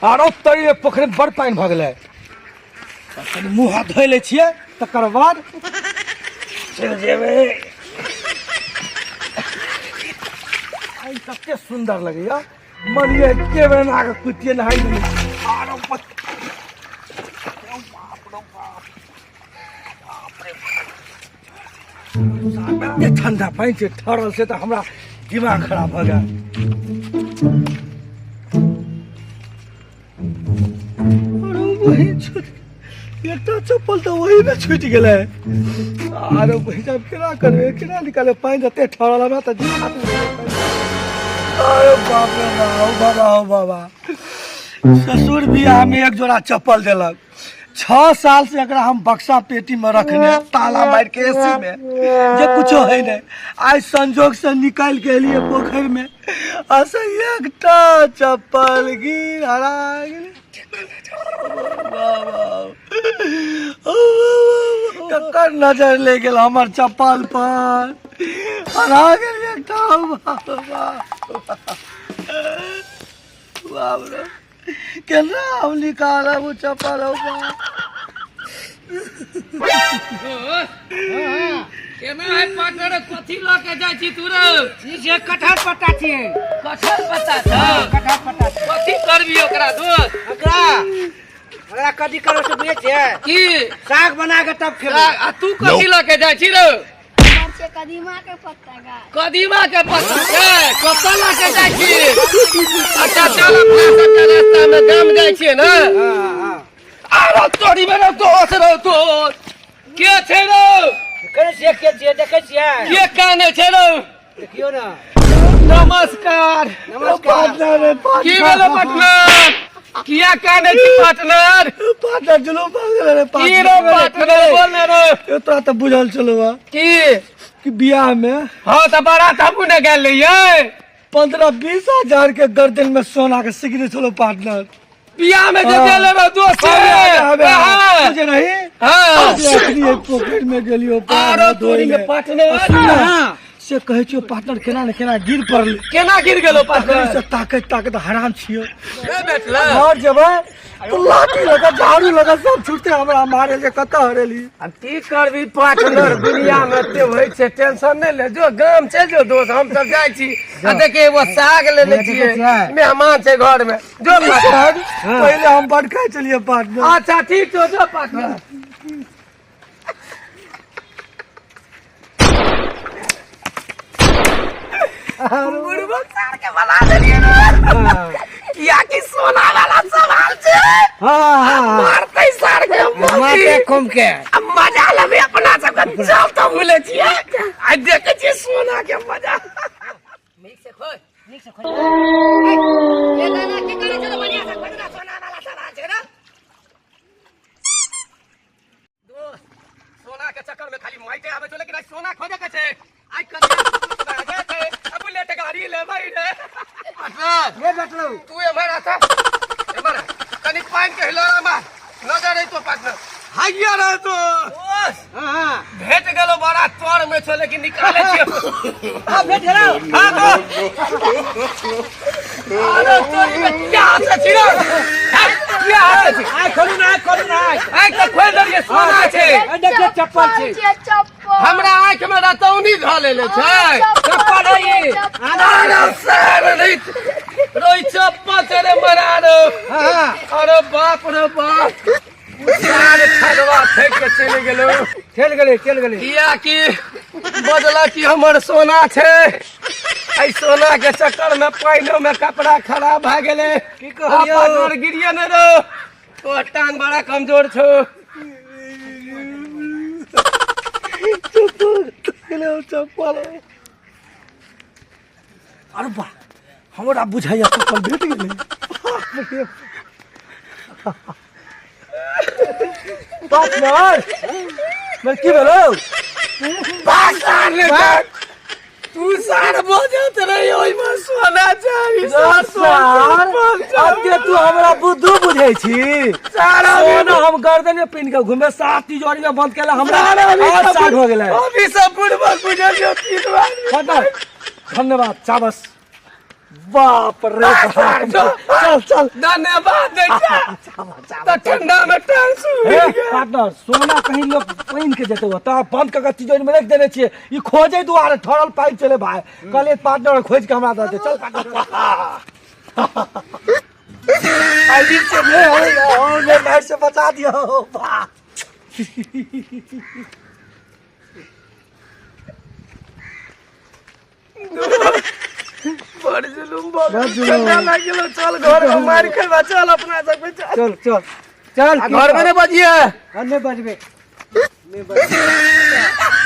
आरो तरी पोखरि में बड़ पानि भऽ गेलै। कनि मुँह हाथ धोइ लै छियै, तकर बाद चलि जेबै। आइ कते सुन्दर लगैया, मन ये एके बेर नहा कऽ कुतिये नहाइ लेबै। आरो बाप रौ बाप, एते ठंडा पानि छै ठहरल छै तऽ हमरा दिमाग खराब भऽ गेल। एकटा चप्पल तऽ ओहीमे छूटि गेलै। आरो बहिन, आब केना करबै, केना निकालबै? पानि जते ठहरल, हमरा तऽ जीव हाथ। अरे बाप रे बाप, बाबा हो बाबा, ससुर बियाहमे एक जोड़ा चप्पल देलक। 6 साल से एकरा हम बक्सा पेटी में रखने, ताला मार के एसी में, जे कुछो है नहीं। आज संजोग से निकाल के एलिए पोखर में, असे एकटा चप्पल गिर हरा गेल। ककर नजर ले गेल हमर चप्पल पर? हरा गेल एकटा। बाप रे, केना हम निकालब ओ चप्पल? हो केना है पार्टनर, कथी लऽ के जाइ छी तू रे? ई जे कटहर पत्ता छियै। कटहर पत्ता छौ? कटहर पत्ता छै। कथी करबी ओकरा दोस्त? ओकरा ओकरा कथी करबै से बुझै छियै? की? साग बना के तब खेबै। आ तू कथी लऽ के जाइ छी रे? हमर छै कदीमा के पत्ता गाछ। कदीमा के पत्ता छै, कतऽ लऽ के जाइ छी? अच्छा चल, अपना सबके रास्ता में गाम जाइ छियै ने। हाँ हाँ। आरो तोरी में दोस्त रो, दोस्त के छै रो? देखै छियै के छियै, देखै छियै। के काने छै रो? देखियौ ने। नमस्कार। नमस्कार। की भेलो पार्टनर, किया काने छी पार्टनर? पार्टनर, जुलूम भऽ गेलै रे। की रो पार्टनर, बोल ने रो। ए, तोरा तऽ बुझल छलौ हँ की? कि बियाह में। हाँ तऽ बारात हमहूँ ने गेल रहियै। 15-20 हजार के गर्दन में सोना के सिकरी छलो पार्टनर। बियाह में जे हाँ। देले रहो दोस्त से। हबे, हाँ। तुझे नहीं। हाँ। अखनी एक पोखरि में गेलियो। आरो तोरी में पार्टनर। हाँ। से कहै छियो पार्टनर, केना ने केना गिर पड़लै। केना गिर गेलो पार्टनर? से ताकत ताकत हराम छियो। ए बैठला। घर जेबै तो लाठी लगा, झाड़ू लगा, सब छूटते हमरा मारे जे कतऽ हरेली। अब की करबी पार्टनर, दुनिया में एते होइ छै, टेंशन नहि ले, जो गाम चलि जो दोस्त, हम सब जाइ छी। आ देखिए एगो साग लेने छियै, मेहमान छै घर में, जो पार्टनर। पहिले हम बड खाइ छलियै पार्टनर। अच्छा ठीक छौ, जो पार्टनर। बुढ़बो सार के बना देलियै रे, किया कि सोना वाला सवाल छै। हाँ हाँ। मारतै सार के। मारते खूब के। आ मजा लेबै अपना सबके। चल तऽ भूले छियै, आ देखै छियै सोना के मजा। नीक से खोज, नीक से खोज। ए नाना, की करै छै? बढ़िया से खोज ना, सोना वाला सवाल छै ना दोस्त। सोना के चक्कर में खाली माइटे आबै छौ, लेकिन आइ सोना खोजे के छै। आइ कनिया छै, आ बुलेट गाड़ी लेबै रे पार्टनर। ये बैठलौ। तू एम्हर आता, एम्हर आ। कनि पानि के हिलोरा मार, नजर अइतो पार्टनर। हाइया रह तो दोस्त। हाँ हाँ। भेट गेलो, बड़ा तोर में छो, लेकिन निकाले छियो। हाँ, भेट गेलौ। हाँ तो अरे तोरी में क्या हाथ छी रे? क्या हाथ छी? आइ खोलू ना, आइ खोलू ना। आइ आँखि तऽ खोलि देलियै, सोना छै। आइ देखियौ, चप्पल छै। छियै चप्पल। हमरा आँखि में रतौनी धऽ लेले छै। चप्पल है ई। अरे सर नहीं रोई, चप्पल छै रे मरा रो। हाँ हाँ। अरे बाप रे बाप, सार ठगवा फेंक के चलि गेलो। चलि गेलै, चलि गेलै। किया कि बजला कि हमर सोना छै। एहि सोना के चक्कर में पानिओ में कपड़ा खराब भए गेलै। की कहलियौ? पार्टनर, गिरिए ने रो, तोहर टांग बड़ा कमजोर छौ। चप्पल गेलै, चप्पल। अरे बा, हमरा बुझाइया चप्पल भेट गेलै। पार्टनर, मैं की भेलौ? भाग ले, तू सार बजत रही, ओहिमे सोना चाही। सार, अते तू हमरा बुद्धू बुझै छी? सारा सोना हम गर्दन में पिन के घूमे, सात तिजोरी में बंद केला, हमरा 8 साल हो गेलै। अभी सब बुढ़बा बुझल जो तीन बार। पार्टनर, धन्यवाद, चाबस। बाप रे बाप। चल चल। धन्यवाद दै छै। तऽ ठंडा में टांग हे पार्टनर, सोना कहीं लोग पानि के जेते हो तऽ बंद कऽ के तिजोरी में रख देने छियै। ई खोजे दुआरे ठहरल पानि चले भाई। कहलियै पार्टनर खोज के हमरा दऽ दे। चल पार्टनर। आई से ले ले मार से बचा दियो बाप। बड़ जुलुम भऽ गेल। ठंडा लागि गेलो। चल घर में मारि खेबा। चल अपना सब चल। चल चल चल। आ घर में नहीं बजिए। नहीं बजबे, नहीं बजबे।